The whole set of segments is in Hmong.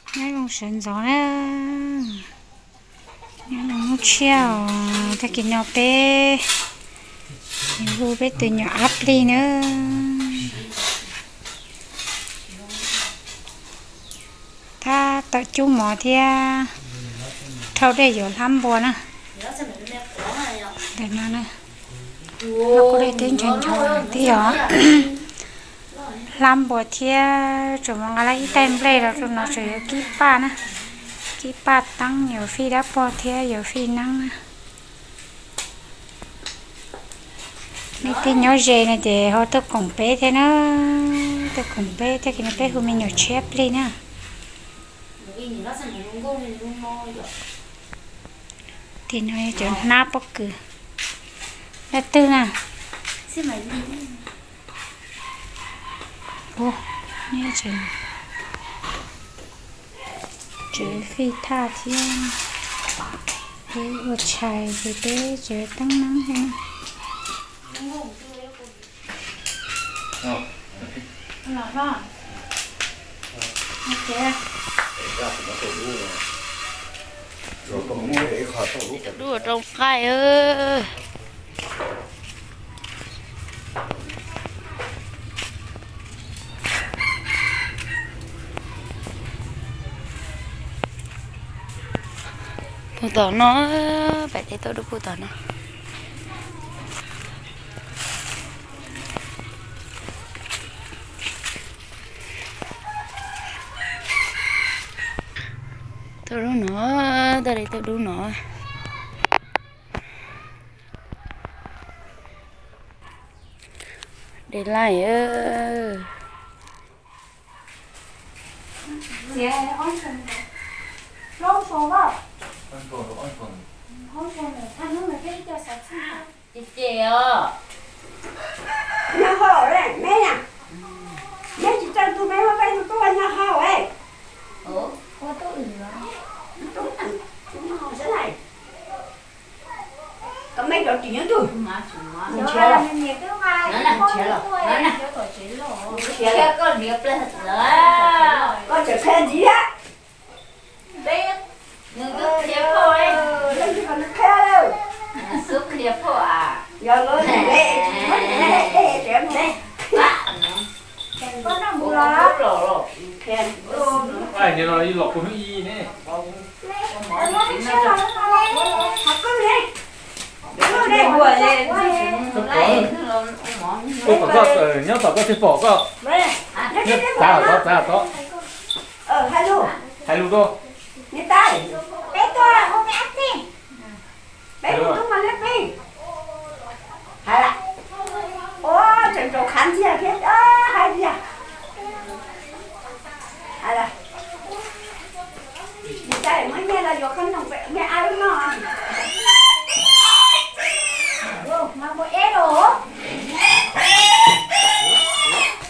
Nyob zoo sawv ntxov na, nyob zoo hnub tshiab os, tag kis no peb hu peb tus nyuam ab plig na. Thab tawm cub mov thiab rhau dej yuav hlab npua na. Ntawm no na, lub dej twb ncho ncho twb yog hlab npua thiab, tseem mus nqa lawm ib taig nplej los rau no, tseem yuav kib paj na, kib paj teeb yuav fij dab pog thiab yuav fij neeb na. Nej tej nyob ze no ces ho tuaj koom peb thiab na, tuaj koom peb, tag kis no peb hu me nyuam tshiab plig na. Tim no yog cov hnab pob kws dab twg na. Tsev fij thaj thiab, peb ua tshais ces peb tsev teeb neeb thiab. Dub rau qaij. Puag tom no, pem tej toj dub puag tom no. Toj dub no, toj li toj dub no. Dej laij. Ces os, nyob hauv ne, me na, neb tsis tau tus me ua peb tus tub nyob hauv es. Koj me cov ris nyob twg? Nrhiav los, nrhiav los, koj tseem qhia ntxiv thiab. Leej twg qhia phauj, leej twg qhia lawm? Xub qhia phauj a. Yog lawv, Nyob tom koj thiaj pom koj. Txav tom koj, txav tom koj. Hais lus rau. Peb tus tub mas liab plig. Hais lawm. Ua tseem rau khav ntxiag thiab hais tias, hais lawm. Niam tais muab nyiaj los yuav qhob noom pem me ab lub no.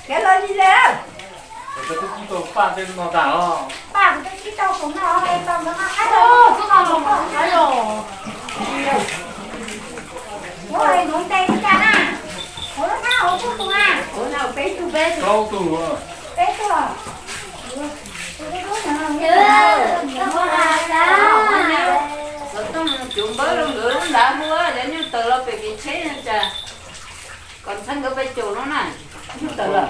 Khiav los li lawm. Paj kuv twb tsis tau tus no, tau ntawd no, qab los, qab los. Ua ntawd ntes li cas na? Ua lub hnab hauv kuj tus na. Ua no peb tug, peb tug. Peb tug. Xov tooj cov npawb rau nkawd lub nrad hu, lawv nyuj taws los pem kev tsheb cas kom ntxhab nkawd pab caum no na. Nyuj taws lawm.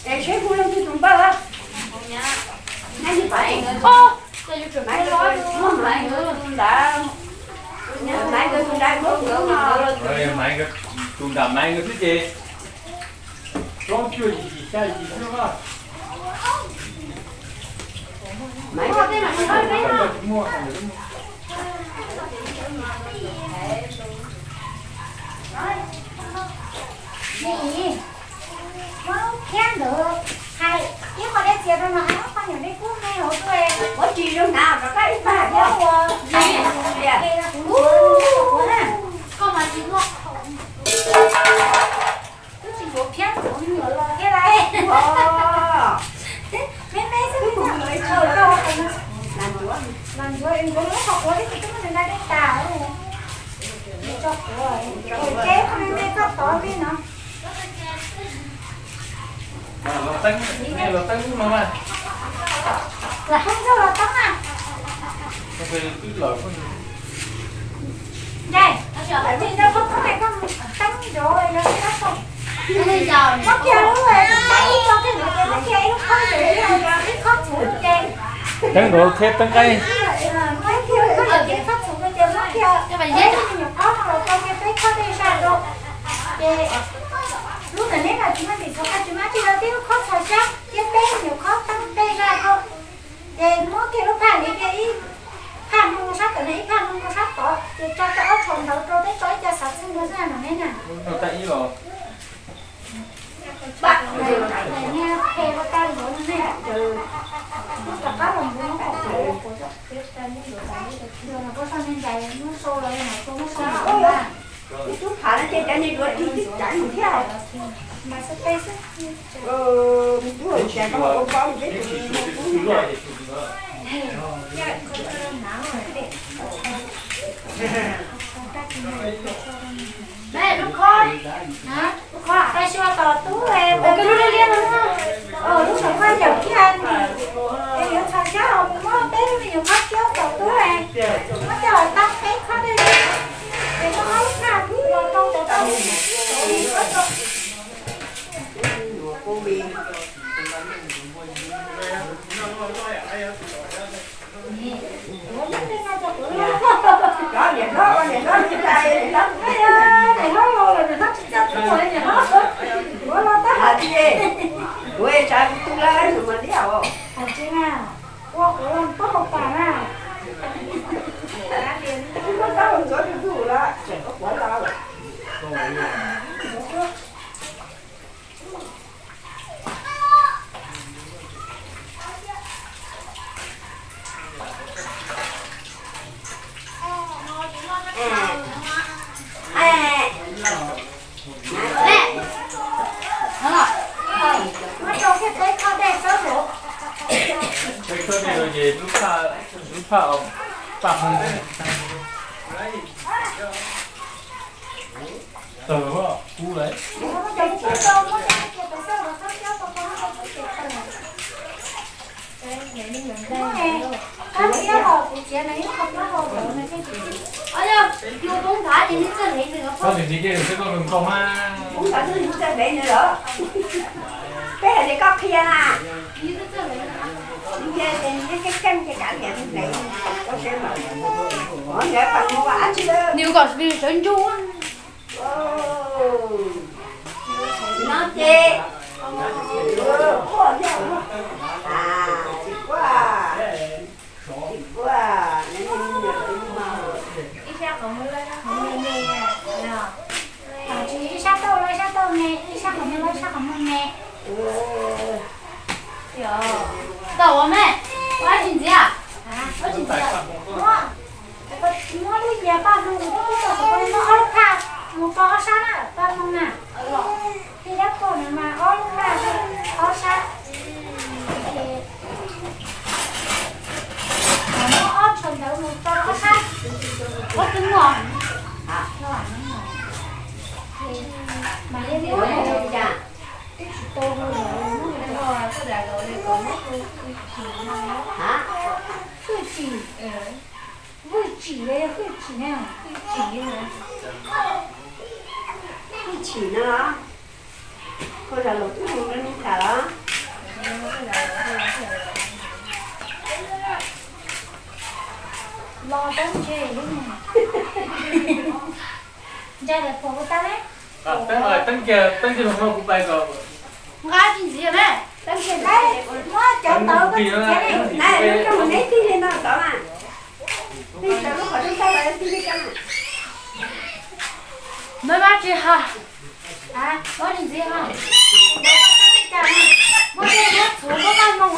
Es seb hu leej twg tus npawb. Maiv nkawd tus nrad, Maiv nkawd tus nrad, Maiv nkawd tus nrad, Maiv nkawd xwb ces plaub cuaj yim xya yim xwb. Muab lub phiab ntawd hais ib qho dej txias rau no, hais ob qho nyuam dej kub me hauv tuaj. Muab tsis zoo hnav rov qab ib pab thiab. Ua, kuv na, koj mas tsis muaj, twb tsis yuav phiab ntxuav me nyuam los thiab lauj. Me me xwb, me nyuam los ntxuav, ntxuav ntxuav lub qhov quav twb tsis muaj tus nqa dej tas. Tso quav, ces teb me me txoj tod li no. Los teeb, los teeb no mas. Los teeb, los teeb na. Ntawm, ntawm koj teeb, koj teeb nrov los teeb. Muab kiag lub, teeb ib co tej nrov ces muab kiag ib lub khob ntawd, ib khob txhuv ces. Teeb nrov thiab teeb qaib. Muab kiag lub khob ntawd ces ib khob txhuv ces muab kiag peb me nyuam khob no los rau kiag peb khob dej zaj rau. Ces lub ntawm neb no tsis muaj ntim txhuv, tsis muaj tsis rau tib lub khob txhuv xyab thiab peb me nyuam khob teeb dej zaj rau. Ces muab kiag lub phaj liv kiag ib phaj hno rau sab tod, ib phaj hno rau sab tod, ces tso tau ob tsham ntawd rau peb tso ib co xav txheej rau xwb no neb na. Ib tug phav no ces cov niag duav ris twb tseev thiab. Mus tub hauv tsev koj ua paub peb tus mus tub. Lub khob, lub khob, lub khob tom tub, lub liab liab no, lub saum koj yaum kiag ntawm, es yuav txhos xyab os, muab peb me nyuam khob kiab tom tub, muab coj los tab peb khob dej, es muab ob lub phaj los rau cov tau. Niam hlob, niam hlob, niam hlob, niam hlob los niam hlob tsis txawj tuaj, niam hlob, kuv los tab hais tias kuv tsam tu lawm mus liab os. Ua quav los pab hauv pas na. Tsis muaj tab hau ntxuav tus tug lawm, tseem ua quav los. Muab rau kiag peb khob dej txob los. Peb khob dej no ces lub phaj, lub phaj, phaj hmoo. Tawg kub lawm. Koj nim ntxiv kiag xwb koj nkaus mas. Peb hais tias koj qhia na. Qhia ces nws keej keej ces kav liam nws hlev. Nws kom sawv ntsug. No ces tsis quaj, tsis quaj, ib sab qhov muag loj sab qhov muag me, tsis ib sab tauj loj ib sab tauj me, ib sab qhov muag loj ib sab qhov muag me. Tau ua me, ua tsis ntxiv, ua tsis ntxiv. Muab lub yias paj hmoo mus rau xov tooj, muab ob lub phaj mus rau ob sab na, paj hmoo na. Thiab dab tuag no mas ob lub phaj, ob sab. Ces muab ob tsham ntawd mus rau ob sab. Ob tug no. Mas li muab twb tsis tau hu lawm, muab li ko. Hwj chim, hwj chim los yog hwj chim na? Hwj chim no. Koj zam lus twb hu rau nej tham los. Los teeb ntshe lub no. Ntsa daim phuam kuv tau ne. Teeb, teeb kiag, teeb kiag los no kuv pais kom. Nqa tsis ntxiv me. Muab cov ntawd koj tsis txiav ne. Neb tig li no tod mas. Tig li no tod mas. Muab tsis ha. Muab tsis ntxiv ha. Muab tej muab txhuv muab paj hmoo,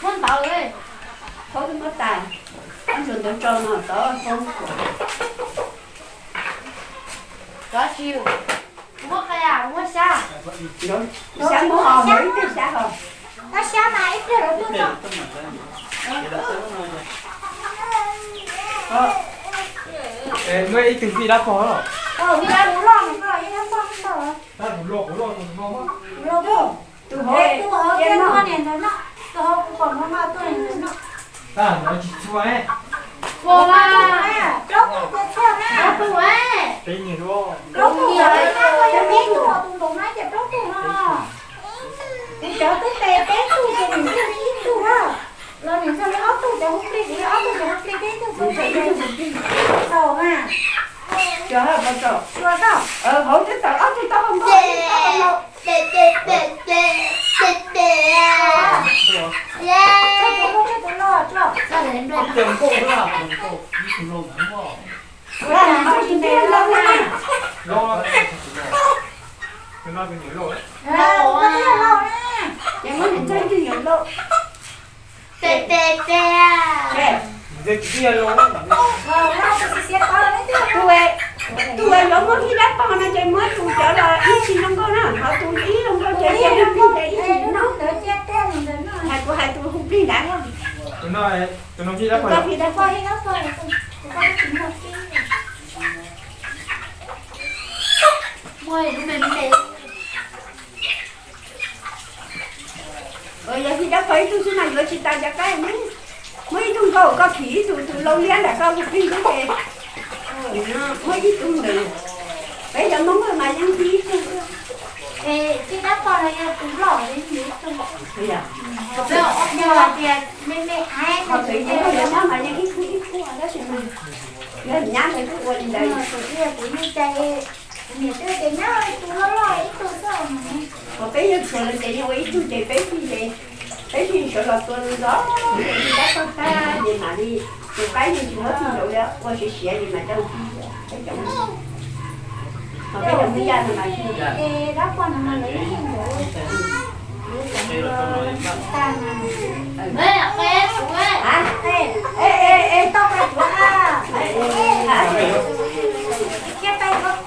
muab ntawv. Thaub twb muab tas, ob ntsuag ntawd tso no tod. Cov tsis, kuv muab qe, kuv muab xyab. Xyab muab ho, ib pliag xyab ho. Koj xyab mas ib pliag lawv tuaj tso. Muab ib tug vij dab pog. Vij dab loj, vij dab pog. Los tuaj. Tus hauv, tus hauv cia no, tus hauv kuv pom no no tuaj li ntawd no. Tag no tsis txhua. Ua, plaub tug cia txhua na. Plaub tug, plaub tug, tus ntoov na ces plaub tug no. Kuv cov twb tes peb tug ces nws ntshe li ib tug na. Los nws ntshe li ob tug ces hu plig, kuv ob tug ces hu plig peb tug txaus na. Cov hauv twb tawm ob tug tau hau npau. Ces muab niam ntxawg ntxwg yuav lauj. Tes tes tes. Tus, tus uas yuav muab hib dab pog no ces muab tus cov los ib tsis zoo nkauj na, ho tus ib zoo nkauj ces cia hu plig ces ib tsis zoo nkauj. Hais kuv hais tus hu plig ntawd. Tus no hib dab pog. Yog hib dab pog ib tug xwb no yuav tsis tau cov qaib ne. Muab ib tug nkaus koj khim ib tug, tus lau liab ntawm koj hu plig xwb ces muab ib tug ntawd. Peb cov Hmoob mas yeej hib ib tug. Hib dab pog no yog tus loj li ib tug. Yog hais tias me me aiv no, tus yau yog nyob mas yeej ib tug ib tug, tab sis mas yog nyab ntawd twb ua li ntawd. Tus yau kuv yeej cai, kuv niam twb tias nyob tus loj loj ib tug xwb. Ho peb yawg txhua lawv ces yeej ua ib tug ces peb tug ces peb tug sawv los tua ntxov ces yawg dab tog tag ces mam li tus qaib yeej tsis muab txij nraud li, ua siav siav li mas coj peb cov. Ho peb cov Hmoob Yaj no mas dab pog no mas lawv yeej ua tag na. Koj li tub no nws yog teeb cav. Teeb ces ib tais thiab.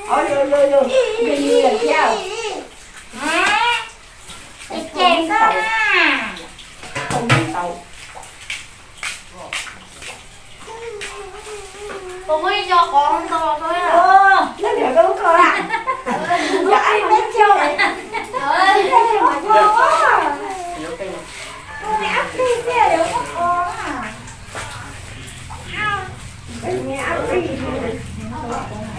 Ov, yog, yog, yog, yog, yog thiab. Ces ces koj na. Tau tau. Puas muaj ib co qov ntau rau? Leej twg koj koj a? Cov ab peb caug. Ab peb caug mas koj. Ab peb caug yuav muaj qov na.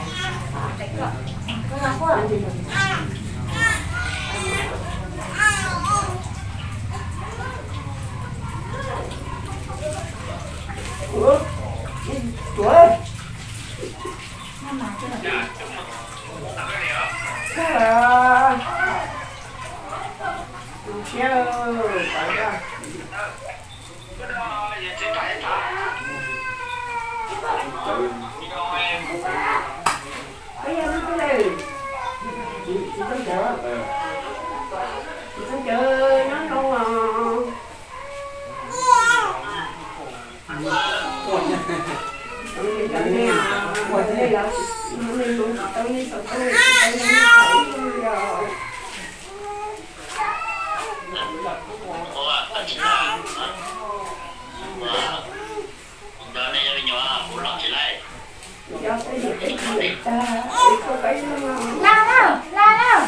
Los lauj, los lauj,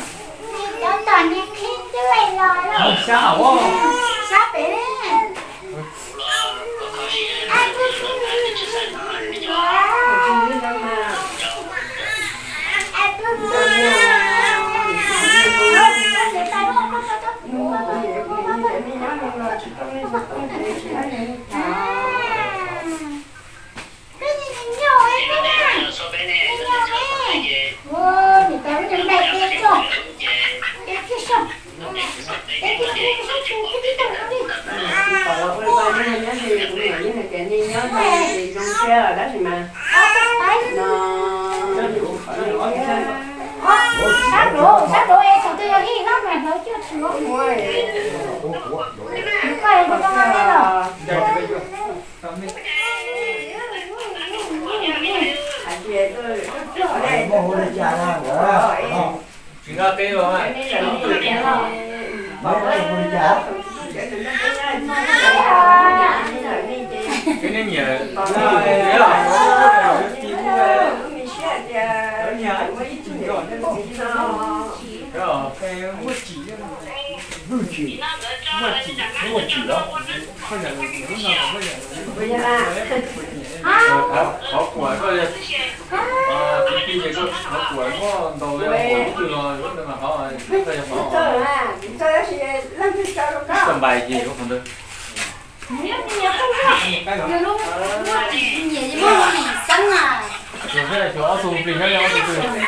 cov tom niag khib twb los lauj. Sab pem. Tsis nqa qe los. Koj nej nyiam. Qhov kuam koj, tiv tiv ces koj qhov kuam muab ntaus li hauv twg los yuav ntawd mas qhov, koj yog qhov, koj npais ces yuav qhov ntawd. Xyov ob tug plig thiab ob tug twg.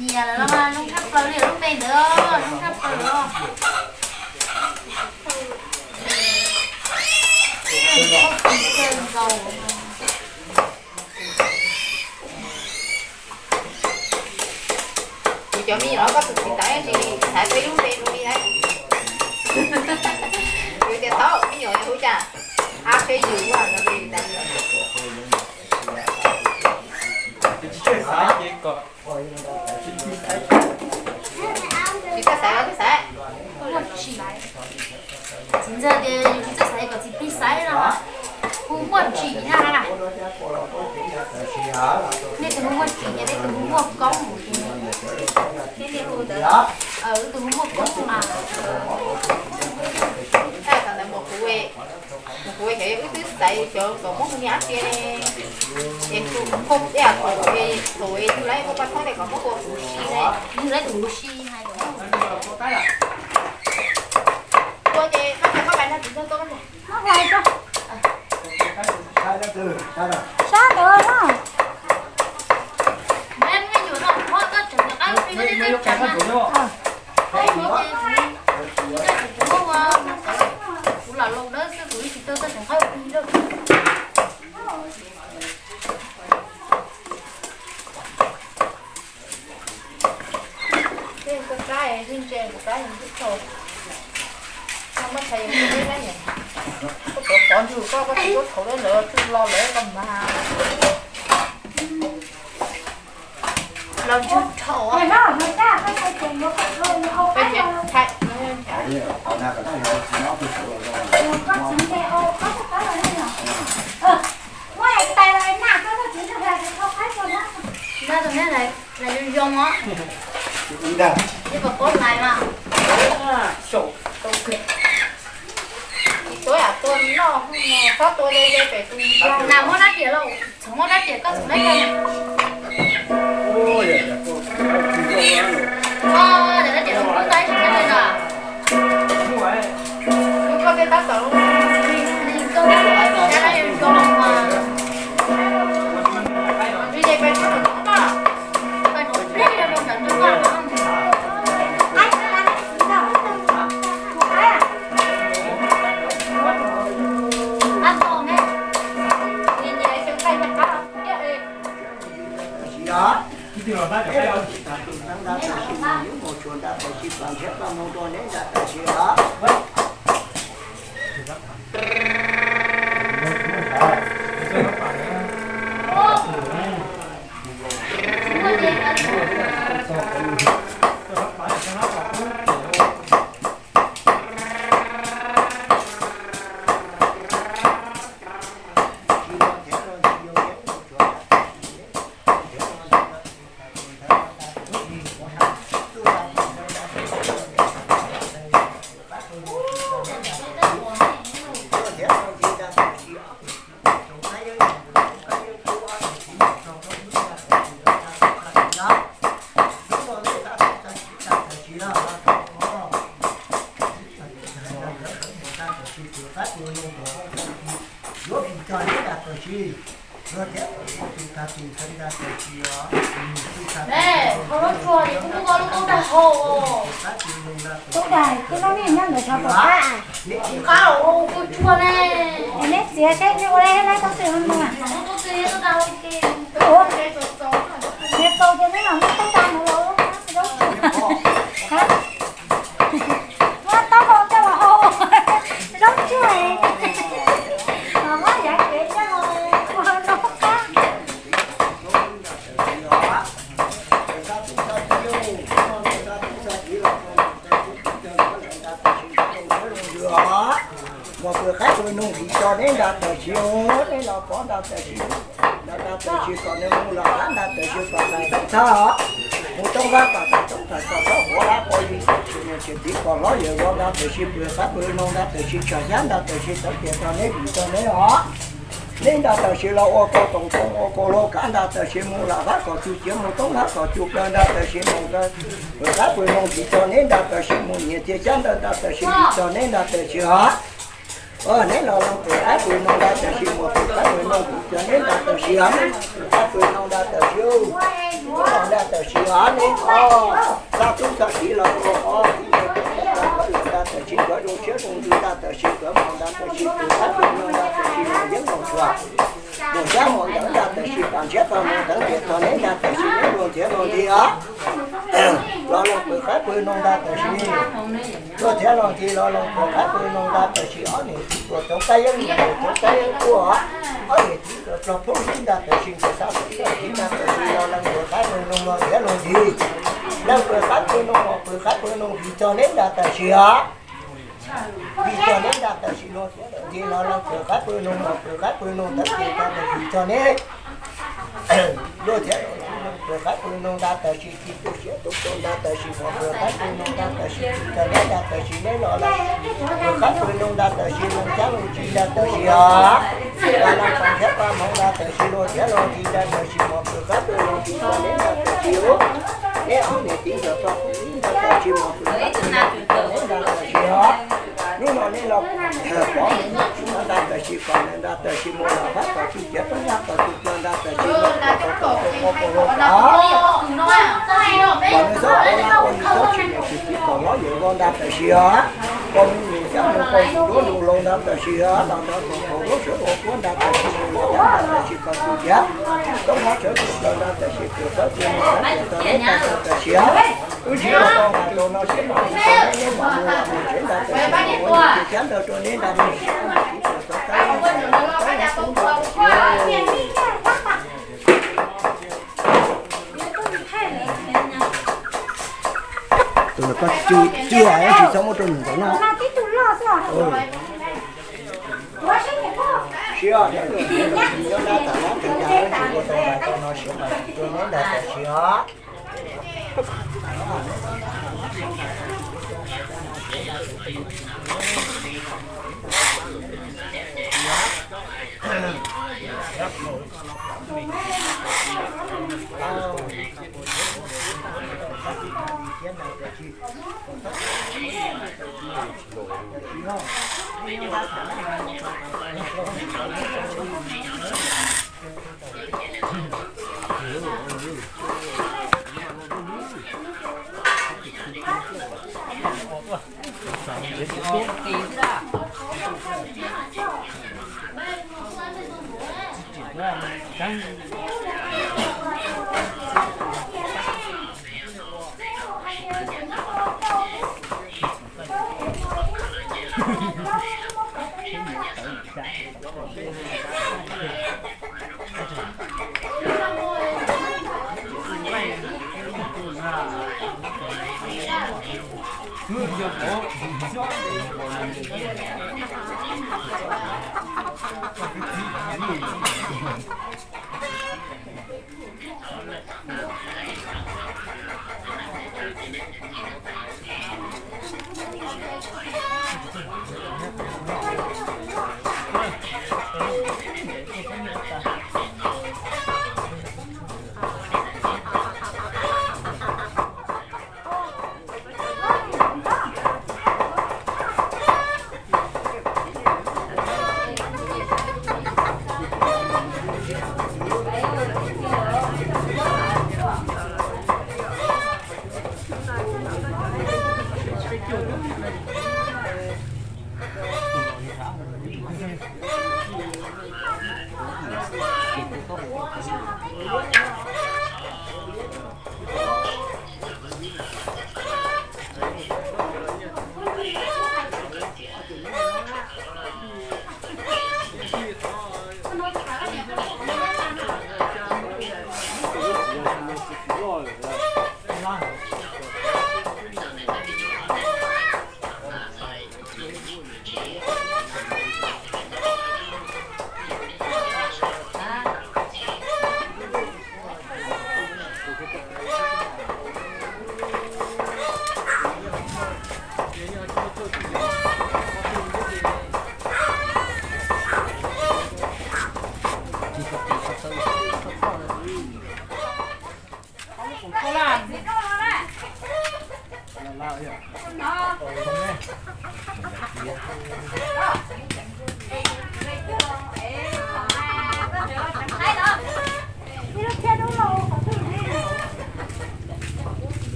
Nyiam lawm los mas, zoo tshaj plaws li lub npe ntawd, zoo tshaj plaws los. Kuv cov me nyuam los koj tus txiv ntawd tsis xav peb lub npe zoo li na. Kuv tias tau me nyuam hu cas a peb yus no li ntawd. Tsis txawj xaiv los twb xaiv. Txiv ntxawg tias yus tsis txawj xaiv kom txiv plig xaiv no. Hu Muaj Tsim na. Nej tus hu Muaj Tsim ces nej tus hu Muaj Koob ces, nej hu ntawd, wb tus hu Muaj Koob mas. Thaum ntawd mus kuv, mus kuv xyov wb twb xaiv xyov kom muab hu niam ab tsi ne. Es hu Koob, thaum yus lawv hu Paj Thoob tias kom muab hu Huv Si ne, yus lawv tus Huv Si hais. Tua ces koj, koj pais nrog txiv ntxawg tua. Sab ntawd na. Kuv lam los dawb xwb, kuv tsis tau txog tseem qab ua plig lawm. Tej kab kab ntse kuv kab yus twb thaum no muab tshais yus tus deb lab yam. Koj tuav pov ntswg koj, koj tsis tuav thaum deb lawm tsw lo lawm koj mas. Los ntswg thaum. Ntawd tus neb lais zoo zoo os. Ib puas paub lais mas. Tsis tuav yam tua noj no, txhob tua ze ze pem tus. Nas muab rab riam lauj, txhob muab rab riam koj txhob lab koj. Ua, rab riam los muab tab sis koj tej no. Koj tej tab tom, koj tej, koj tej zoo mas. Ntxim ces pais txog tom no, pais ntawm ntawm ntawm no. Ab tom ne, ntxim ces xyov koj yog qab thiab es. Peb los tus tag tus neeb nrad tam sim, mus yuav mus tsuag nrad tam sim, pam nrhiav paj mus rau neb nrad tam sim os. Yuav vim cog neb nrad tam sim, yuav thiab tus tag tus neeb nrad tam sim os. Hauv lub tsuag ces kuv muab koj lub koob tag hau. Tub dag, twb lub niag nyob ntawd tshov tom qab. Tsis qab los ua kua tsuag ne. Es neb txiav seb neb ua li neb tau twg no. Neb tau ces neb los muab tub dag ntawd los ua zaub tsuag. Muab taub hau coj los hau zaub tsuag, los muab yav kev coj los ua zaub qab. Mus pw qaib pw noog vim cog neb nrad tam sim, neb los pov nrad tam sim, nrad nrad tam sim kom nws mus los qab nrad tam sim kom tais toob txhab, mus toob vaj kom tais toob txhab kom txhob huav dab qhuas li tam sim, nws tseem tiv kom hlob yawm zos nrad tam sim, pw qaib pw noog nrad tam sim, tsham xyab nrad tam sim, txawv tias cog neb vim cog neb os. Neb nra tam sim los ua koj toom too ua koj lub kav nra tam sim mus lam hab kom tug ciav mus toob hab kom tug plaws nra tam sim mus ntawd, pw qab pw noog tis tog neb nra tam sim mus nyias tiag xyab ntawd nra tam sim tis tog neb nra tam sim hab. Neb los leej pw qab pw noog nra tam sim mus pw qab pw noog tis tog neb nra tam sim hab, pw qab pw noog nra tam sim, nra tam sim hab neb, txhaj tub txhaj kiv los ua ob tis nra tam sim nkawd zoo siab zoo ntsws nra tam sim nkawd mos nra tam sim pw qab pw noog nra tam sim los yeeb los tsuag, luag xyab mos ntawd nra tam sim pam ntshiab pam mos ntawd tias tog neb nra tam sim neb luag nrhiav luag nthi hab. Los leej pw qab pw noog nra tam sim, luag nrhiav luag nthi los leej pw qab pw noog nra tam sim ob niam txiv tuam txoov kab yeeb niam txiv tuam txoov kab yeeb tuaj, ob niam txiv tuam txoov plog phooj ywg nra tam sim nkawd xav txog txoj kev nra tam sim los leej pw qab pw noog luag nrhiav luag nthi. Leej pw qab pw noog mos pw qab pw noog tis tog neb nra tam sim hab, tis tog neb nra tam sim luag nrhiav luag nthi los leej pw qab pw noog mos pw qab pw noog ntawd tis tog neb, luag nrhiav luag nthi leej pw qab pw noog nra tam sim tis tug siab tug tug nra tam sim mos pw qab pw noog nra tam sim tis tog neb nra tam sim neb los leej pw qab pw noog nra tam sim looj xyab looj ntsis nra tam sim hab, los leej pam ntshiab pam mos nra tam sim luag nrhiav luag nthi nra tam sim mos pw qab pw noog tis tog neb nra tam sim, neb ob niam txiv nkawd txog phooj ywg nra tam sim mos pw qab pw noog tis tog neb nra tam sim hab. Hnub no neb los pov neb nra tam sim kom nws nra tam sim mus lam hab kom tug ciav toob hab kom tug plaws nra tam sim mus kom tau kom tau kom tau kom tau kom nws txhob pov lab ua nws txhob tsis niam tsis txiv kom hlob yawm vau nra tam sim hab, kom nws nus xyab nus qau nus duab nus laus nra tam sim hab los nrog kom thaum lub sawv ua kuab nra tam sim mus lam hab nra tam sim kom tug ciav toob hab sawv tug plaws nra tam sim pw qab pw noog hab tis tog neb nra tam sim hab. Wb ntsib tau nqa rau no siab mam li tau neb mam mus lam mus tsev nra tam sim mus ua nws tis xyab ntawd rau neb nra tam sim hab. Tus no koj cw, cw es tsis txhob muab rau nws ntawd no. Siab, nyob nab tas nab tas cas tsis ua tau nqa rau no siab mas tsis ua neb nra tam sim hab.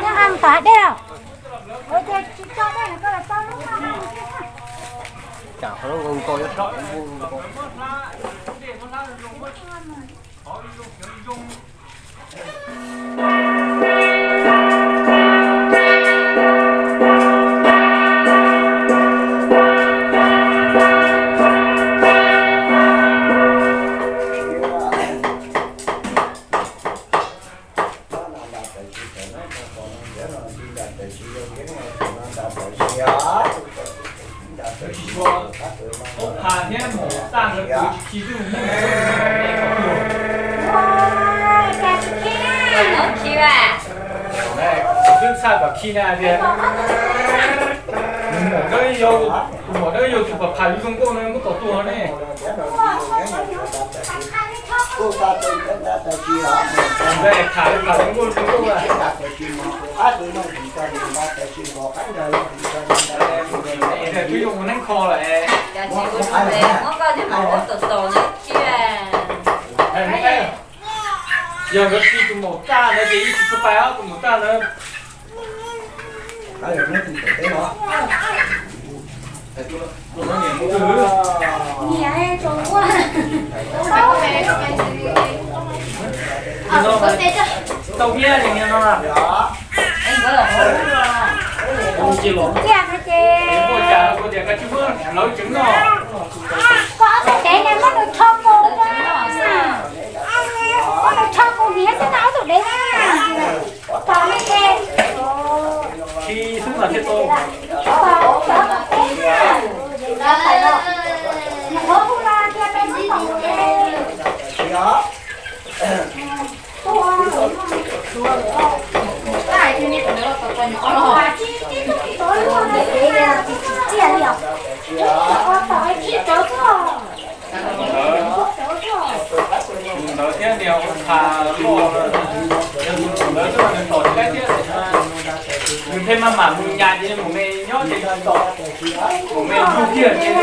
Nyob an tov dej os. Ua cas tsis tso dej, koj los tso lub no. Tsam qhov lub nkaus nkaus yuav rov ua nkaus. Ub, pha thiab mus txaj nkawd kwv tsis khi twb mus muab nkawd txoj tua. Twb txhaj kom khi na tias tus muam dawb yau, tus muam dawb yau tus pom pham lub zoo nkauj no muab tom tuag ne. Pham lub zoo nkauj zoo nkauj a. Twb yuav ua neeb kho lawm. Muab koj tus muam tom tom na khi. Yog nkawd khi tus muam txaj ntawd ces yeej tsis tshua pais os, tus muam txaj ntawd. Tau nyiaj li no. Ua cas kuv tias koj tsis muab lawv tsev noj. Koj ob tug dev ne muab nws rho kaus, muab nws rho kaus hniav xwb na ob tug dev na. Khi xwb mas thiaj tau. Ntawd thiab niag ua pha loj, yog tus ntawd xwb mas nws tom tsis laib thiab. Nws pheej maj mam mus nyas ces maum me nyob ces nws tom, maum me hlub kiag ces.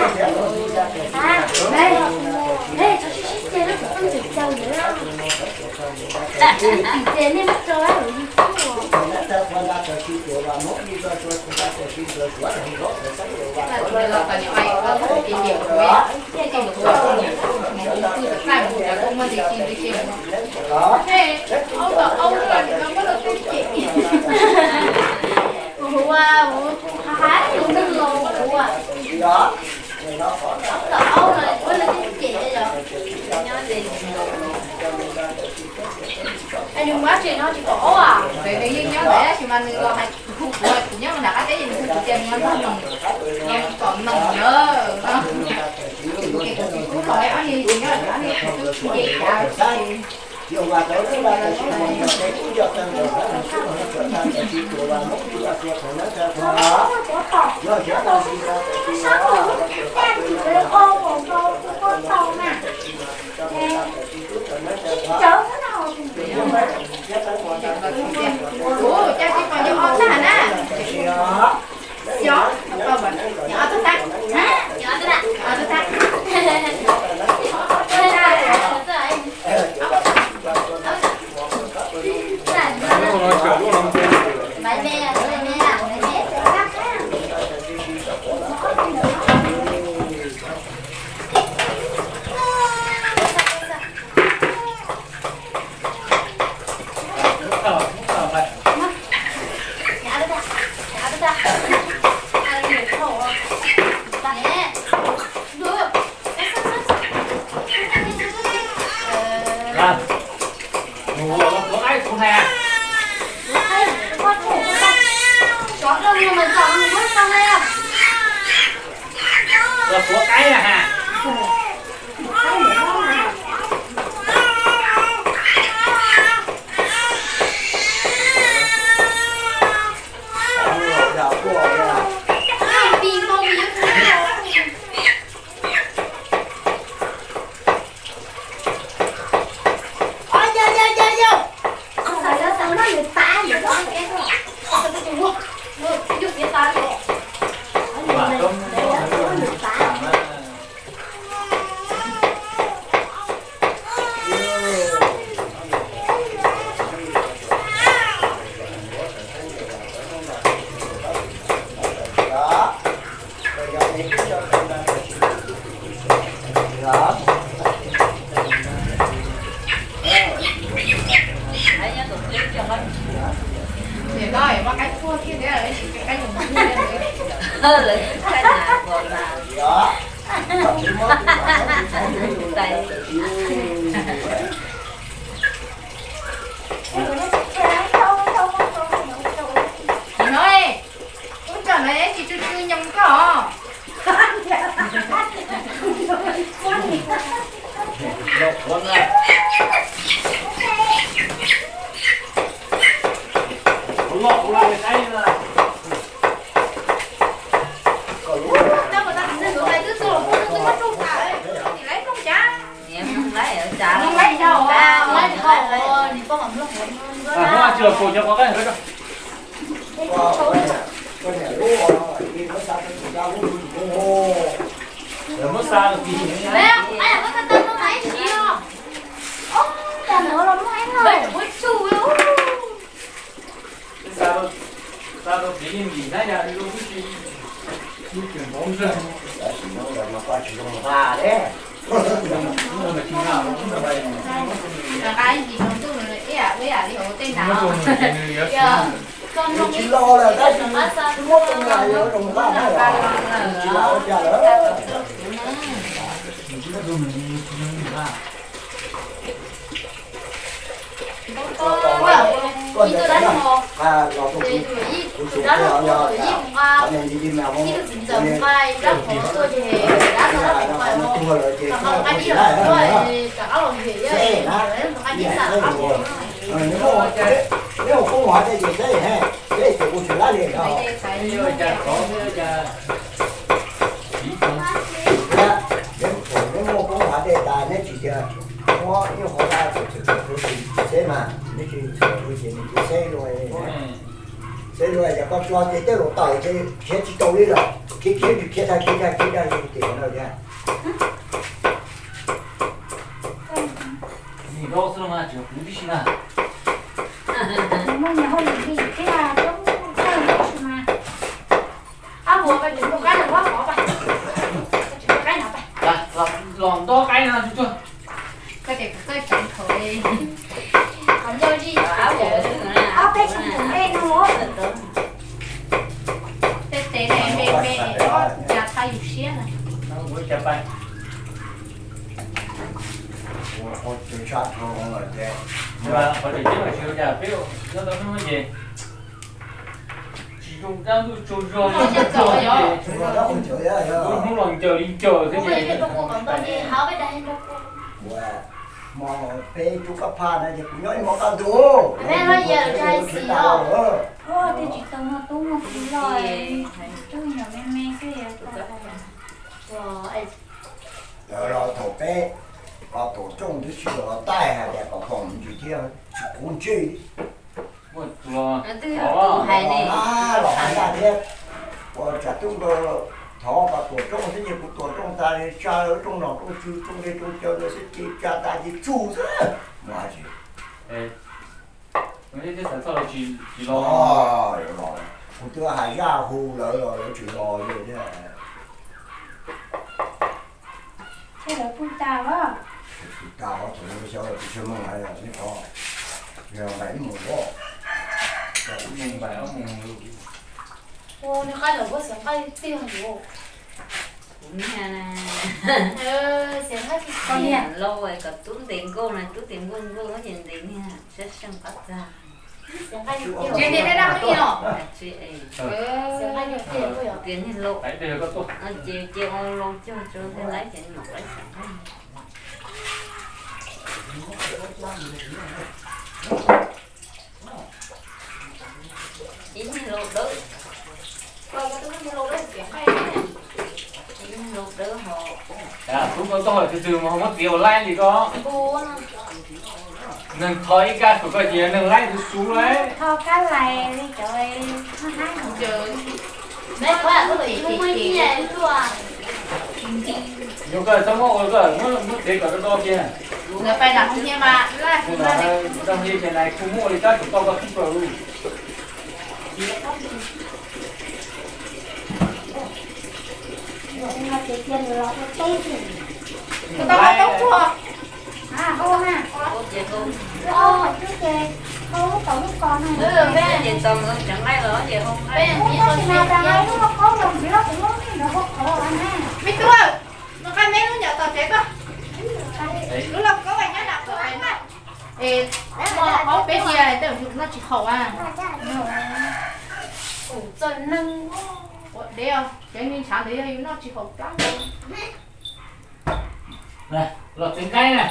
Nws muab tsev no tsis pom aub a, nws yeej nyob ntawd tab sis mas nws los hais hu kuv, kuv nyob nram qab teb ces nws hu kuv tias nws nrog noog, los kom noog na. Ces kuv tsis pub los ob niag tsis nyob, ob niag tsis nce kav. Ua cas tsis pom cov ob tag na? Xyov, cov ob tag, cov ob tag, cov ob tag. Los tuav qaib na ha. Nim no ub, tsam no tsis tsw tsw nyoos koj. Tsis los lawm tab sis muab tus nqa yog zoo nqa na, tsis lam ua cas lawm. Neb ua poob hav tej ces saib, saib ces kuv tsis lab li no. Neb muaj poob hav tej tas neb tsis tias muab ib qho dab txhawm txhawm kuv tsis saib mas neb tsis txhawm kuv ces nws kuv saib luaj. Saib luaj yog koj tso ces tej laus tawm ces khiav tsis tau li lawm, khiav khiav tsis khiav tag khiav tag khiav tag li ces no thiab. Nim no xwb mas tseem kuv tib si na. Los nto qaib no tsuag tsuag. Tej tes me me me, cas tha yus siab na. Qhov tseem ceeb los tsis ua cas peb nyob tau hnub no ces tsis zoo dab ntub tsaug zog li. Lub hnub los ncaws li ncaws xwb ces. Hmo peb tub kab phaj no ces kuv nyob ib hmos kaj ntug. Tej tsis tau muaj tub muaj kiv los, tub nyuam me me xwb. Lawv los thaum peb, los tuam rooj twb tsis los taij hais tias kom foom ntsis thiab tsis qub ntsej. Los hais laj thiab, ua tsam tub nkaus thov kom tuam rooj xwb ces kuv tuam rooj tas li tsa lawv rooj nom rooj tswv rooj dej rooj cawv lawv xwb ces tsa tas ces tsug xwb. Mus hais tsis los, kuv twb hais zaj hu lawv los lawv tsis los li thiab. Thiab lawv pw tas los? Pw tas os, thaum lawv xyov lawv pw tsawg moos lawm, neb qhov yog nqaim ib moos os. Nqaim ob moos. Ua nws qab lawm, ua xeev nqaij tiag yus. Kuv niag na, xeev nqaij tiag tiag. Lauj, kom tub ntes nkauj na, tub ntes nkauj nkauj ces ntes niag sab seej qab txag. Ces niag dab dab ib no. Tias niag laus, ces cia ua laus cog tso thiaj laib ces nyuam qaib xeem nqaij. Ib niag laus dawb, ib niag laus dawb ho. Tub koj txoj hauj lwm twg twg mas ho muab txiav ua laib li koj. Neeg thov ib kab xum koj ces yog neeg laib tus xub lauj. Yog koj txhob muab ua koj muab txiav kom rau rau kiag. Ntawd pais nram hauv nyiaj mas, nram hauv nyiaj ces nais kuj muaj li kab xum tau koj tib plaws. Me tub, nws qab me lub nyom tom tsev koj. Lub lauj kaub nyob nram qab. Es, ob peb hlis tej zaum yus noj tsis haum a. Ua dev os, cov me ntshav ntawd yog yus noj tsis haum plab. Los txiv nqaib na.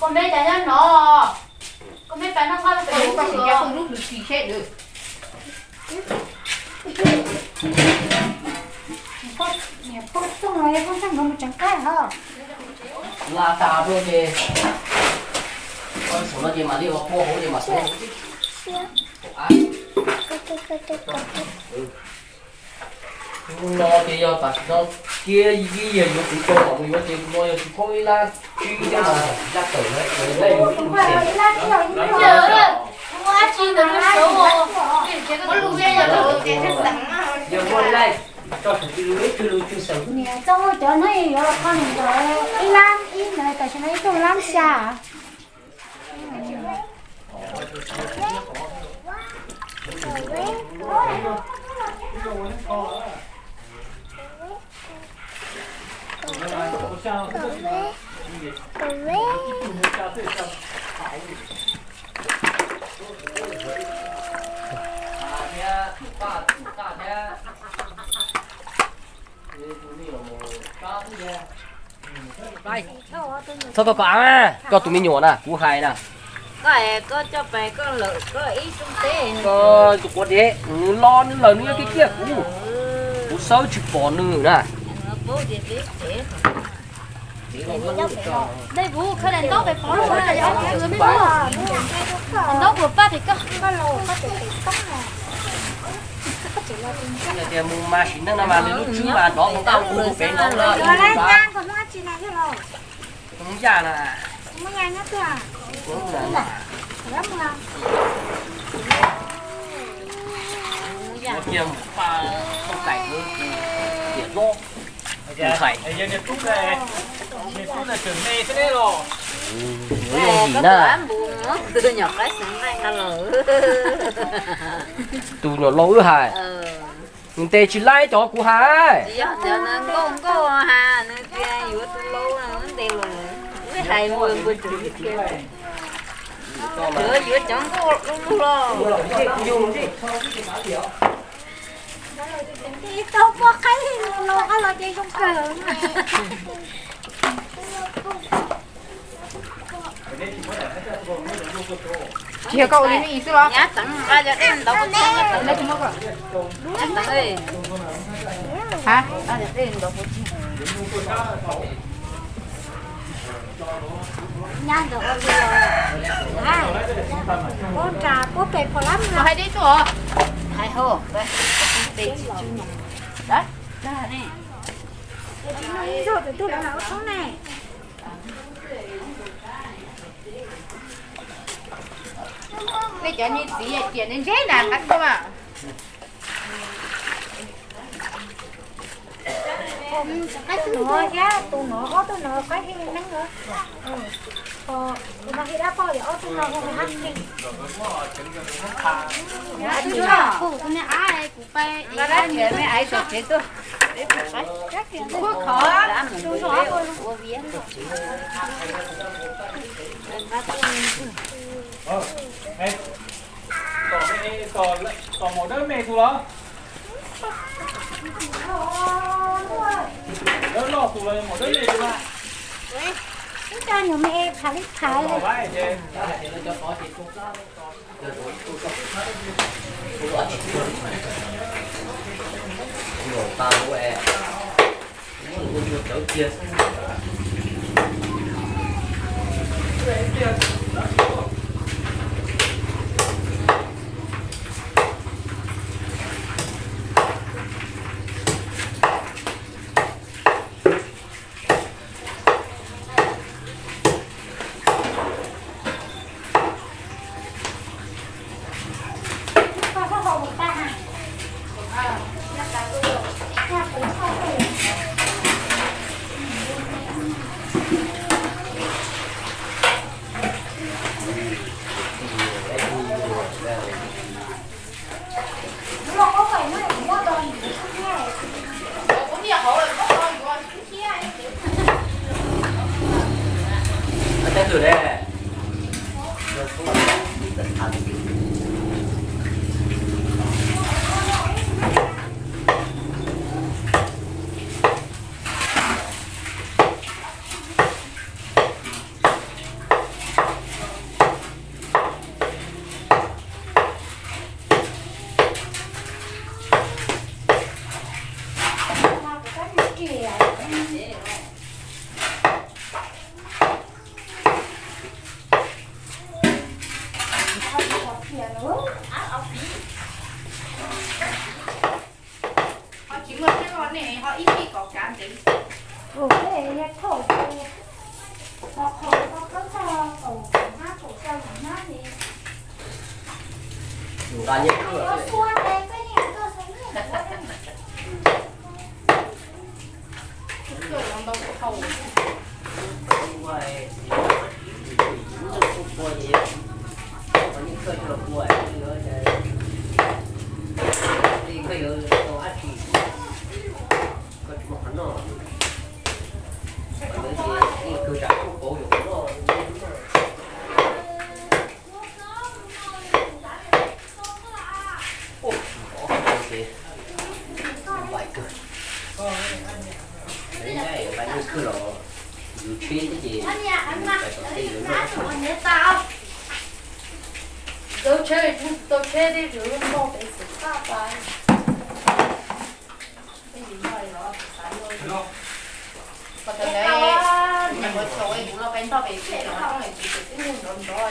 Koj me cas nyob no? Koj me pas noj qab pem lub lub lub lub seb. La tas tuaj ces, koj saum no ces mam li ua pua hauv ces mam xub. Hnub no ces yog tam sim no kiag ib yam yuav kuv tau mam mus yuav ces kuv no yog tsis poob ib lab tsib thiab mas lab tawm lawm, lab yus ib lub xees. Yog muaj laij tso saum tis lus ib tsug lus tsug xeem. Niam txoj cov no yuav los kho nws ntawd ib lab ib ntawd tam sim no ib tug lab xya. Txhob koj koj av, koj tus me nyuam na, kuv hais na. Koj, koj coj pais koj lawm koj ib tsoom teb. Koj tus quav dev, nws los nws lawm nws yuav kiag kiag kuv. Kuv xawb tsis pom nws na. Dej vub khawb daim ntaub pem pov, daim ntaub puas paj pem koj. Yog tias mus mas sim neej no mas nws lub tswb mas nrov mus nqaj mus pem no. Mus yaj na. Mus yaj. Mus yaj mus paj tau kais tiam no. Tus hais. Tus zoo yim na. Tus nyuam laus wb hais. Nws ntes tsis laib cov kuv hais. Yog tias nws nkauj nkauj ha, nws tias yuav tus laus ntes los, hais mus npua rwg tias yuav cov nkauj lug lug los. Tau poj qaib los qab los ces zoo kawg. Tsis yog koj ua li nej xwb los? Nyab teev nqa cov dej ntawd puas tshiab, teev. Nyab teev, nqa cov dej ntawd puas tshiab. Nyab ntawd ua li, puab nra puab pem pom lab. Hais deb tuaj, hais ho, pem tsis tsw nyom. Dag ne. Ntxuag tus tug lawv ua tshoob ne. Nej cov niag txiv tiam ne ntseb na qab tuaj. Qaib tus no thiab tus no ob tug no qaib thiaj li neeb lawm. Tus no thiaj dab poj yog ob tug no hu hab li. Kuv niag ab kuv pab ib me aiv tom tsev tuaj. Kuj khov tus no ua viav. Tom me, tom, tom maum dawb me tus los? Dawb loj tus los maum dawb me tus na? Ib co nyuam me pham li pham. Ho tsis muaj siab los nej ho ib txhij kom kav ntev. Ua tej yog thaum ces ho qhov tau khaub txog kaum hmab kaum xya kaum hmab ces nqa nyiaj tuaj xua ces koj yeej tuaj xua nyiaj. Zawv tsheb, tau tsheb tej zaum noj pem xwm txaj tas. Tej zaum noj los xav luaj. Qhov tau lawm, kuv los peb ntog pem pem los txoj es kuv twb nrov nrov.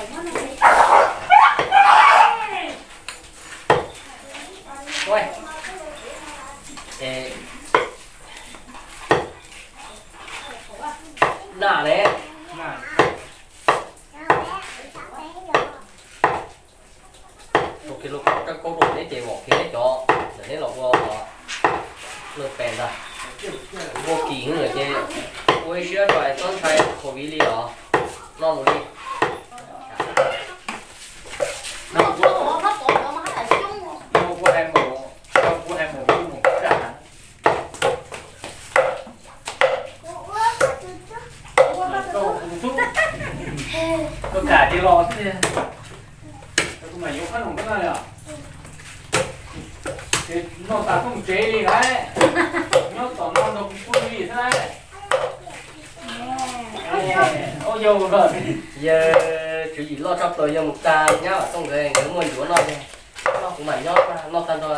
Na le. Ua kiag lub koj kaub rau neb ces vom kiag neb cov ntawm neb los ua lawj pes ntag. Muaj kis lawm ces ua ib siab tso es txhob ntshai covid li os. Noj mus li. Kuv hais mus, kuv hais mus, kuv mus. Koj kam ces los xwb tiag. Kuv mam yuav qhob noom koj noj li os. Ces noj tas koj mus tsev li lauj. Nyob tom no nrog kuv pw li xwb lauj. Yawg tswv yim loj tshaj plaws, yawg mus tag nyab Vam Tooj nkawd, nkawd muaj ncuav noj, noj kuv mam nyob, noj tag nrho.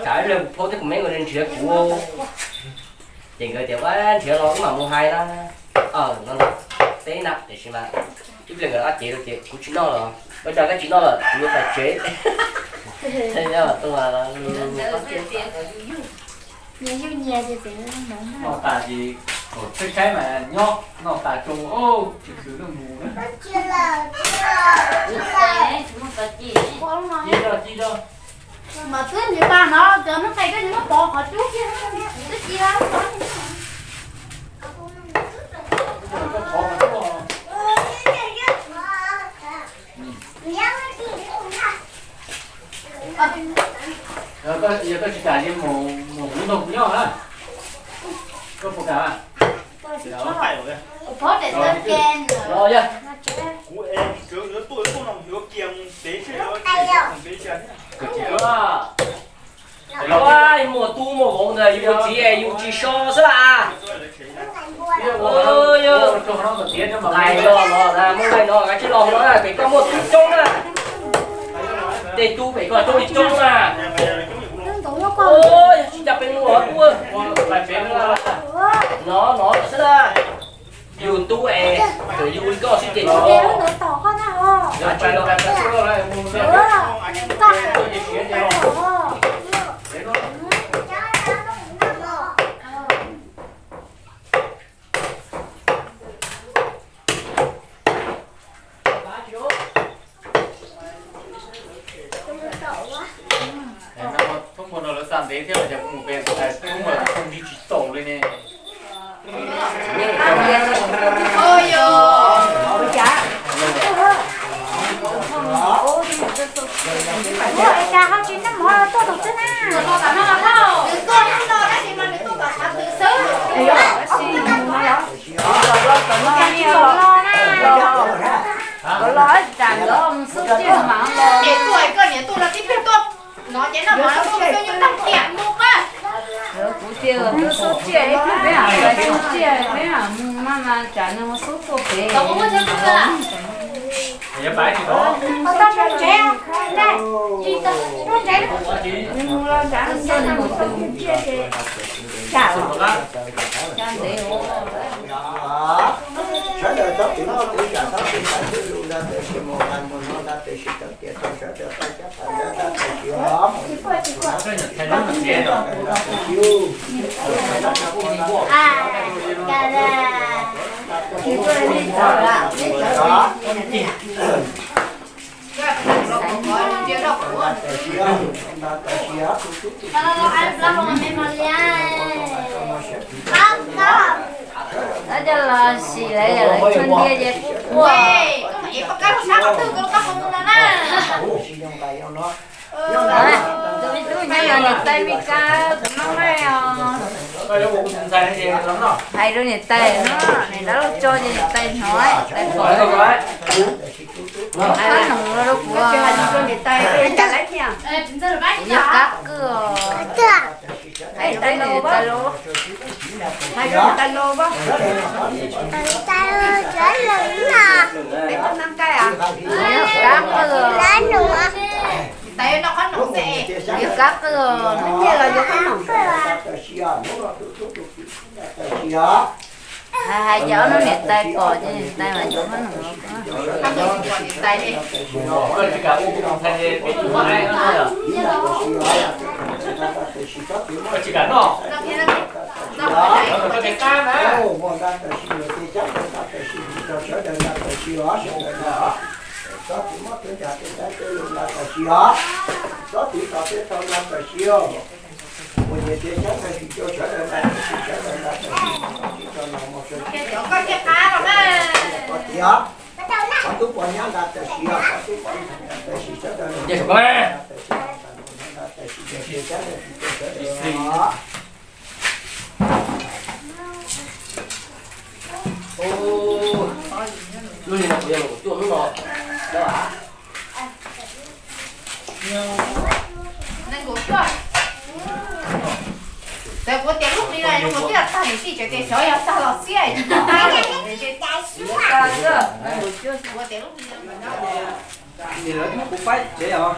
Tsam ib pliag kuv phob thiab kuv me nkawd nrhiav kuv. Ces nkawd tias ua nrhiav los wb mam mus hais na. No peb na, tiam sis mas ib pliag nkawd ob cev rau ces kuv tsis noj lawm. Ua cas koj tsis noj lawm? Kuv yuav pais tsev. Nyab Vam Tooj mas noj tas ces tshaib tshaib mas nyob, noj tas tsoo tsis khwv noj mus na. Ci rau, ci rau. Mas twb nws tas no cov hnub qes koj yuav muab pov qhov cub kiag, twb ci lawm. Yog koj tsis kam ces mus hauv nrog kuv nyob na. Koj puas kam? Kuv phob daim tawv ces los yog kuv es sawv Tsis los no na, pem koj muaj tub coob na. Tej tub pem koj coob li coob na. Yog tsis cas peb mus ua tub. No no xwb na. Yus tub es, yus ua li koj xwb ces tsis tau. Thoob puag no lawv xa ntev thiab los cas kuv mus pem thoob puag tsis tau li ne. Los tsam nkawd mus xub tsiaj mas los. Ces tuaj koj niam tuaj los tib pliag tuaj no ces noj mov los tuaj xwb yeej tag tiam mus a. Kuv tias tuaj xub tsiaj ib pliag peb mam xub tsiaj peb mam mus mas mas tsam nws mus xub tuaj pem. Sawv daws txhob txwm noj txwm tsam, txhob txwm hais lus nrog tam sim mus, mus no nrog tam sim tau tias tau sawv daws tau cab tau ntawv nrog tam sim os. Coj los sim lawv yog lawv tshuaj ntiag ces kuj quaj. Tus me tub nyob los niam tais Mes Kas kuv noj nqaij os. Hais rau niam tais no, niam dab laug tso ces niam tais hnov, niam tais pom. Hais noog rau kuv. Kuv yog kab qwj os. Hais rau niam tais los. Kuv yog kab qwj os. Kuv yog kab qwj os. Hais hais ces ob hnub niam tais pom ces niam tais mas yuav qhob noom los. Txhob txwm muab tuav ntshav tej saib tej lus nrog tam sim os. Txhob txwm tos tej tau nrog tam sim os. Ua nyias tias cov ntawd tsis coj sawv daws nrog tam sim, sawv daws nrog tam sim, tsis tau los mus sawv daws. Qhov tub poj nyab nrog tam sim os, qhov tub poj nyab nrog tam sim, sawv daws nrog tam sim, nrog tam sim, sawv daws tsis coj sawv daws os. Lub li no kuv yog los cuaj hnub no. Txawm kuv tias lub li no kuv twb tag, niam tij tseem tias xyov yog tag los xiab. Kuv tias lub li no. Lawv muab kuv pab tsev os.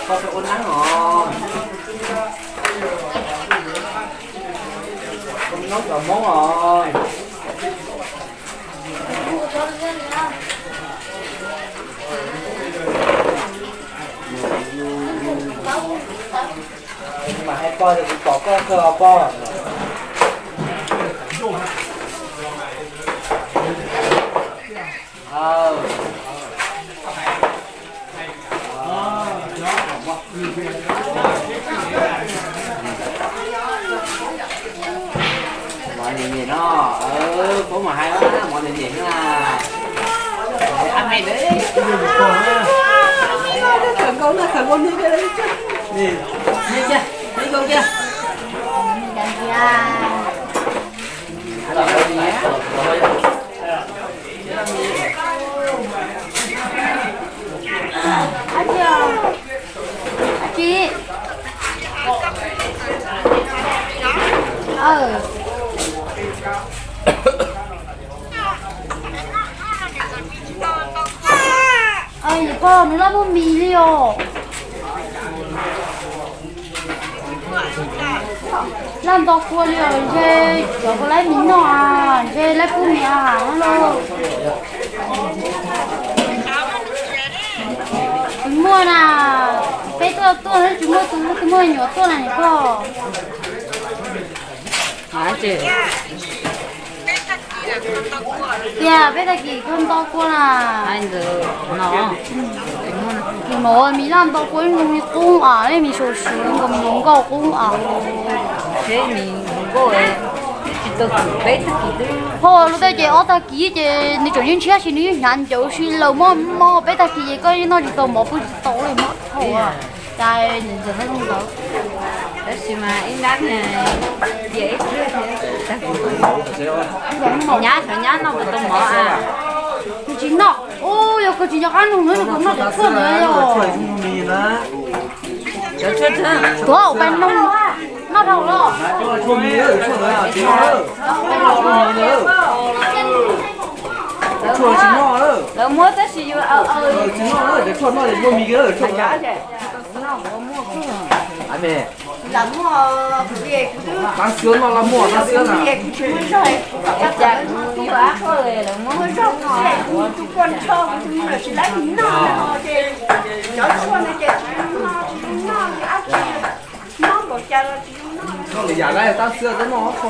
Koj ua neeb os, ua neeb cov Hmoob os. Mas hais pog ces kuv pom koj kawg os pog. Mov nyem nyem no, puab mas hais mov nyem nyem na. Pog, nws laj muag mis li os. Laj nto kua li os, ntshe cov kua laib mis noj a, ntshe laib pub mis a lauj. Tsis muaj na, peb tuaj tuaj tsis muaj tus, twb muaj nyuam tuaj na niam pog. Tias peb tag kis koj nto kua na. Tus no, mis laj nto kua zoo li qub as, mis suav suav nkaus, mis zoo nkauj qub as. Ho lub tej ces ob tag kis ces nws tseem yeej ntshiab si, nws yeej hnyav ncawv si lawm mog mog, peb tag kis ces koj yeej noj tsis tau mov, pw tsis tau li mog. Cais ntxawm no zoo ntawd. Tab sis mas ib nrab niag cia ib pliag thiab. Nyab xyov nyab noj puas tau mov a. Nws tsis noj. Ub, yog koj tsis nco qab nug na, nws kuj noj cov tshuaj ntawd yog. Cov tshuaj, tuav pais noj, noj dhau los. Tshuaj tsis noj. Lawv muab tab sis yus, tsis noj, cov tshuaj noj ces muaj mis kiag tshuaj. Tab sis noj los muaj tab sis na. Noj lwm yam lawm tab sis twb noj tshuaj.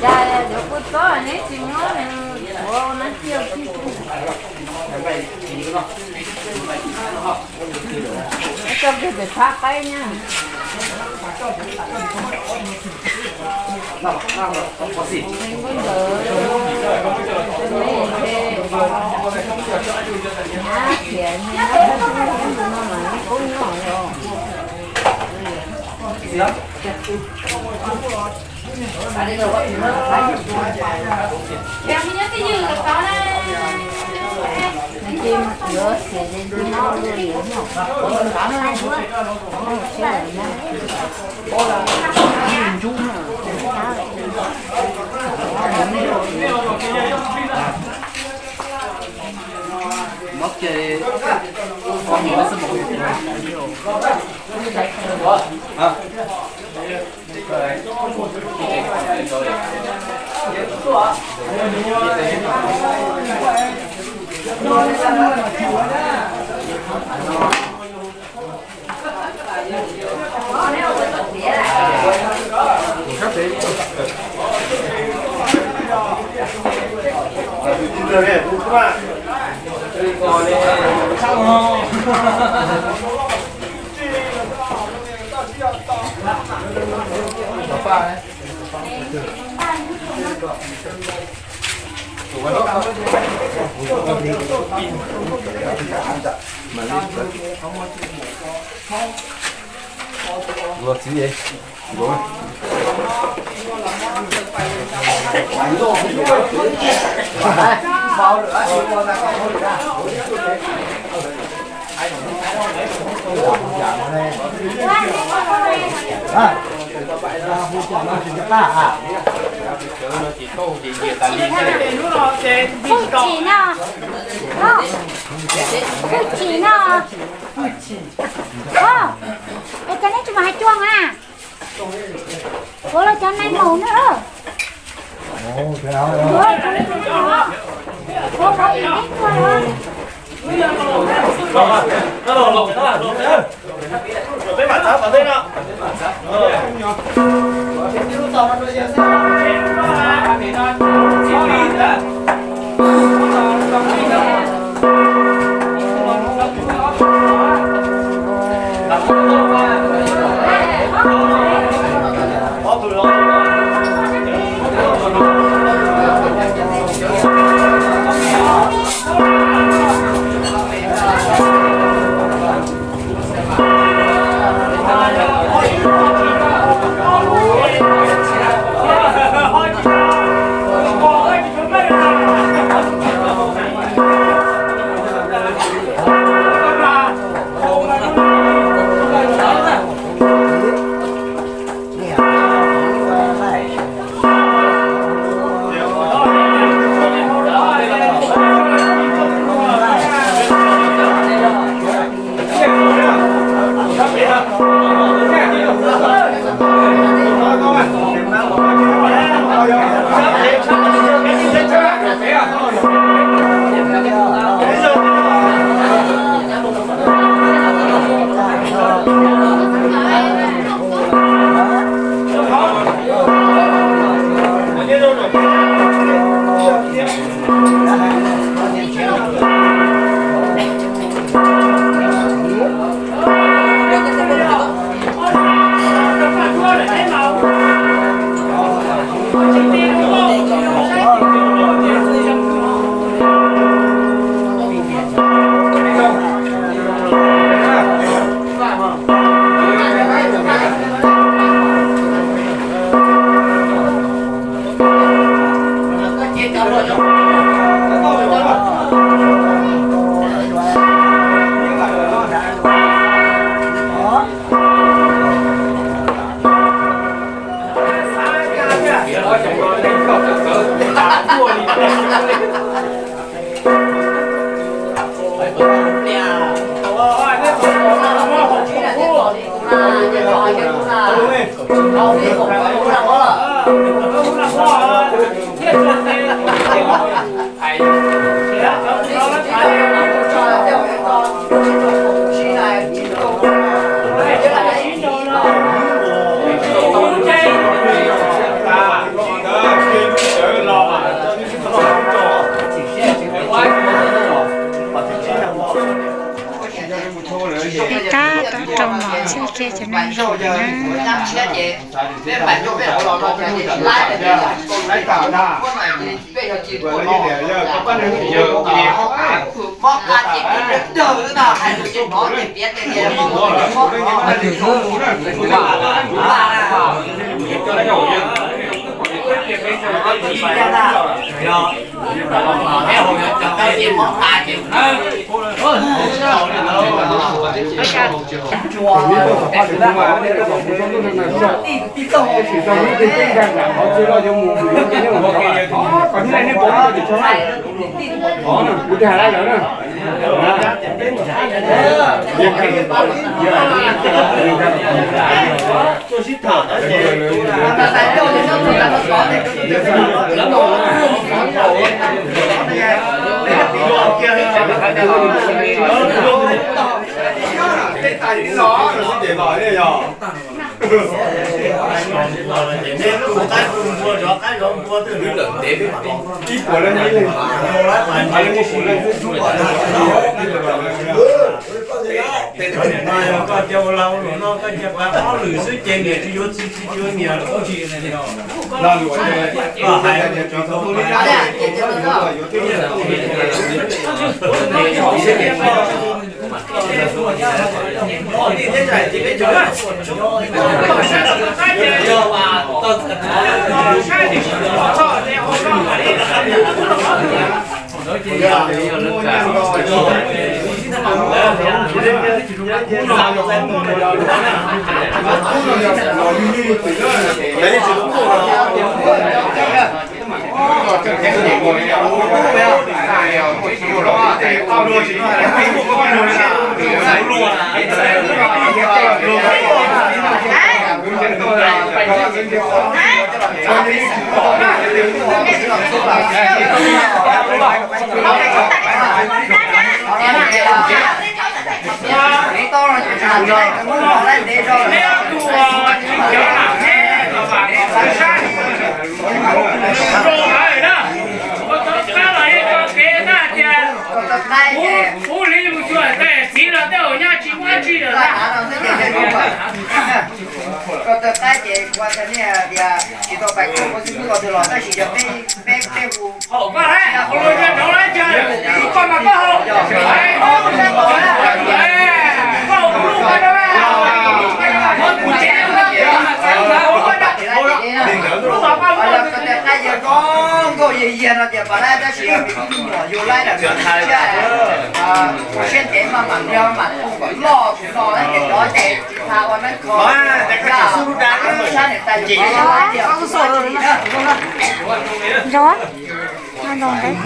Cas yuav kuj txob neb tsis muab nws ua na. Coj kiag pem phab qaib na. Phooj Tsim no, Phooj Tsim no, es cov nej tsis mus hais cuag na. Ua los cov nais maum na. Tab tom rau mom txhij kiag cov neeg zoo na. Ib puas leej, ib leeg, ib puas leej xwb. Koj cia ua lag ua luam no, koj cia pab ob lwm xwb ces niam tsis yuav txiv, txiv tsis yuav niam. Koj hais tias cov tau li Ub, ub li mus xyuas tej txiv los tej uas nyob tsis muaj dab tsi lawm. Koj tawg qaib ces kuv hais rau nej tias tsis tau pais kho koj xib fwb ko twg los tab sis yog peb, peb, peb hu. Haum koj lawm, hu lus nyob nraud lawm, koj mas koj haum. Koj haum lus koj rau, muab kuv tsev. Lub mas koj haum. Koj tawg qaib yog koj nkauj yig yig no tias pas lab tab sis yog me tub me nyuam yug laib lawm, siab ntev mas mam nrog mam loj tus no lawm ces cov ces tsis tas ua neeb kho. Sab niam tais ces Nrau, nrau nqeeb.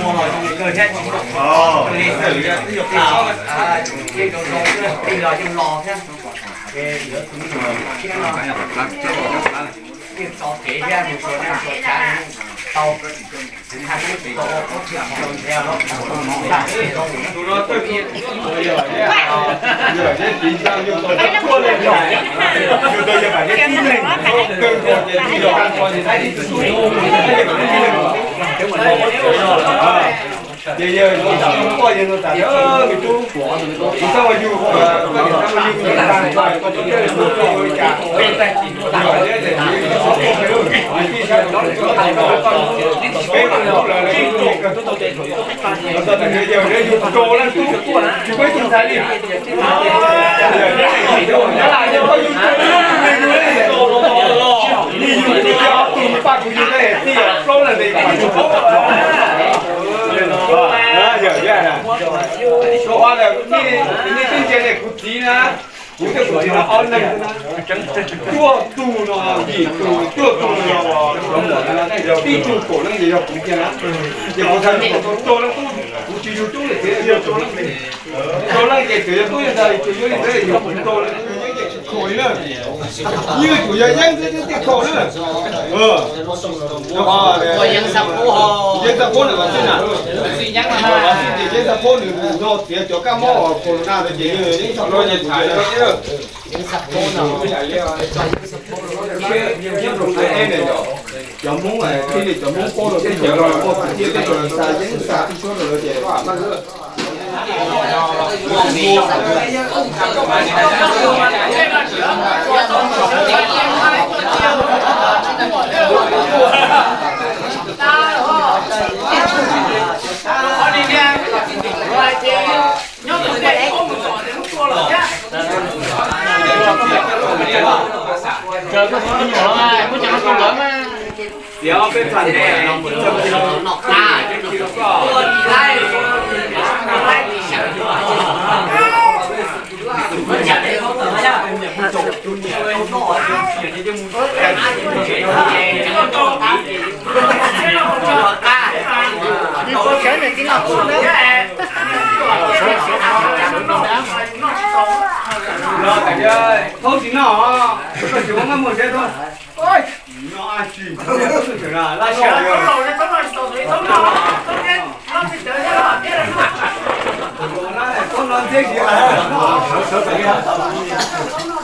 Ces yawg tus poj yawg no tas, me tub, kuv xav ua yug, koj niam xav ua yug, koj tag tso koj tus kheej ua li cas. Peb yawg yug rau leej tub, tsis muaj ib tug ntxhais li. Koj yug rau leej tub me yug li, me yug kuv coj ob tug, me pab kuv yug tej tij plaub leeg li. Yog, yog, nej twb ntsia kuv txiv na, kuv thiab kuv txiv no ob leeg, cuaj tug no yim tug, cuaj tug no yog cov muam, tib tug kaum leej ces yog kuv kiag na. Ces kuv txhais tau rau leej tub, kuv tsis yug coob li txiv, yug rau leej tub. Rau leej ces txawm yog tub yog ntxhais tsuas yuav li ntawd yog kuv rau leej tub. Yeej tsuas yog yeeb xwb thiaj kho na. Yeeb xa phob na, Vav Xij na. Vav Xij ces yeeb xa phob nws mus no txiav cov kab mob corona ntawd ces yeeb xa phob ces thaiv. Cov Hmoob thiaj li cov Hmoob paub rau peb cov no muaj kwv tij peb tau xa yeeb xa tib suab rau lawv ces Thaub tsis noj, koj tsis muab nqaij muag nrhiav tau. Noj ab tsi, laj loj. Thaub no ntxhiab tsis noj.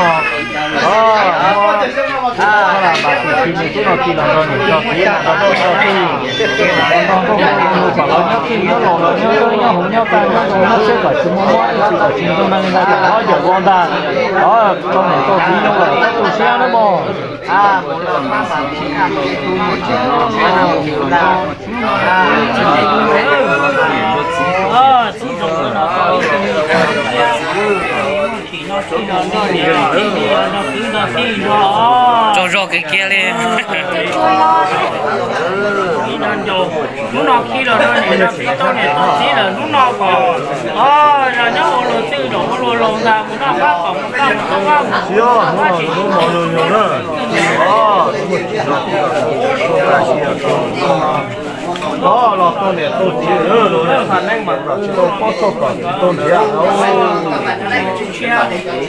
no, muab, muab lam npam tis tsis nws tub no tis los nrog niam nrog txiv nrog tub nrog tij, nrog nkauj nrog nraug kom lawv nyob twj nyob laus, lawv nyob nyob hauv nyob tag nyob zoo nyob siab kom tsis muaj mob ib txhis kom tsis zoo neeg ntag, kom lawv yawm vau ntag. Rau niam rau txiv zoo lawm txhob tu siab nawb mog. Tsaug zog kiag kiag li. Hnub no khi los rau niam rau txiv tau niam tau txiv lawm hnub no kom, o, yog nyob ua luag twj zaum ua luag laus ntag, mus noj qab kom mus kaj mus noj qab mus ua hnub mos luag yug na. Los tau niam tau txiv lawm, los txhaj neeb mas kom tsis tau pob txhoj kom tsis tau nrhiav. Nyob twj nyob laus na, tau niam tau txiv yawg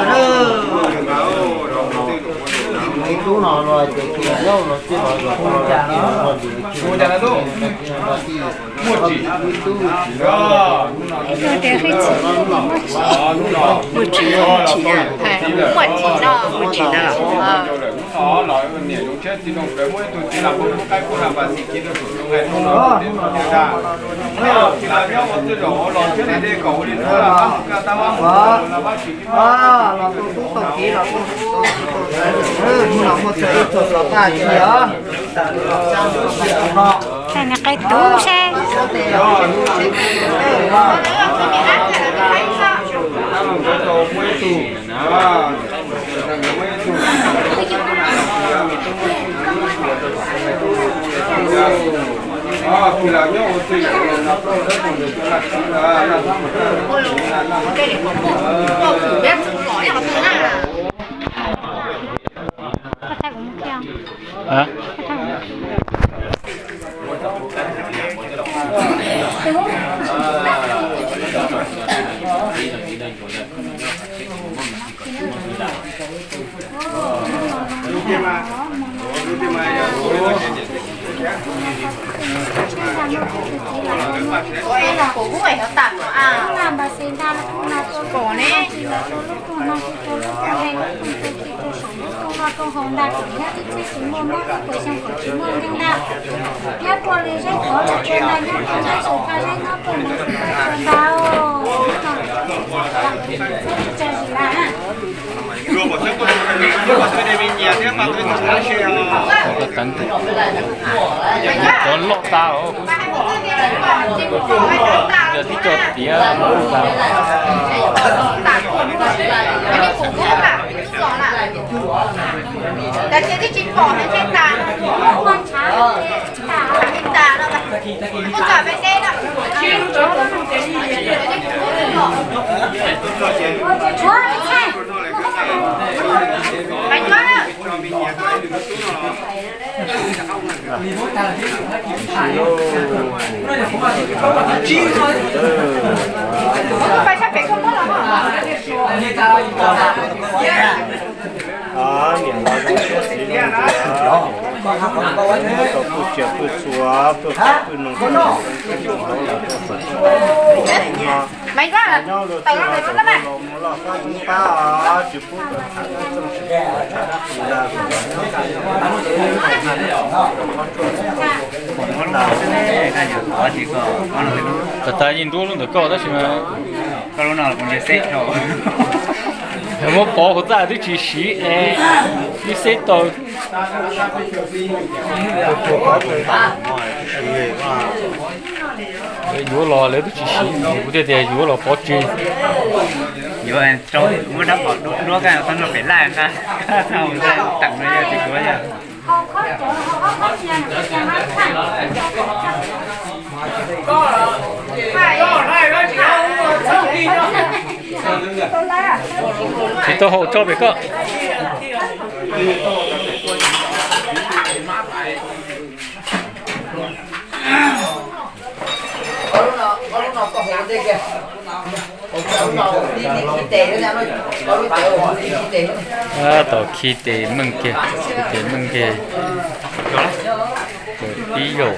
na. Tub no los ces tsis nyob los txij los yog ua cas no, ua cas no tub? Muaj tsis, muaj tsis, muaj tsis, muaj tsis na. Muaj tsis no, muaj tsis no. Hnub no los niam zoov tshiab txiv zoov pem muaj ib tug txiv lam pog lub qaib kuj lam pas xim kiv rau tus tus nqaij rau no. Los nyob ua txwj zaum los thiab li dej kom ua li ntawd los pab mus kaj tab pab mus los pab tsis los tus tub tau kiv los tus tub tau kiv los muaj txhua ib txhua xov paj tsis os. Niag qe tub seb. Cov loj tas os, yog tib co tiav tas. Niam los zoo siab txiv zoo ntuav, muab tau pwj tsiaj pwj txhua, pwj qab pwj noog, pwj ntoo los tuaj txog no. Nyob luag txhua los mus loj fab zoo fab os, tsis pub rau txhab dab txoog tsis pub rau txhab dab tsi. Tab sis tas yeej nruab lub ntawm koj tab sis mas muab pov hauv txaj twb tsis siv es, ib xeb tau. Yuav los lawv twb tsis siv, kuv thiaj tias yuav los pov tseg. Yuav rau muab rab phom duab kaj tau nrog pem laj nqa, tau teem no yog tsis yuav yog. Tsis tau haum tso pem koj. Tab tom khi tes meej kiag, khi tes meej kiag. Cov tib zaum.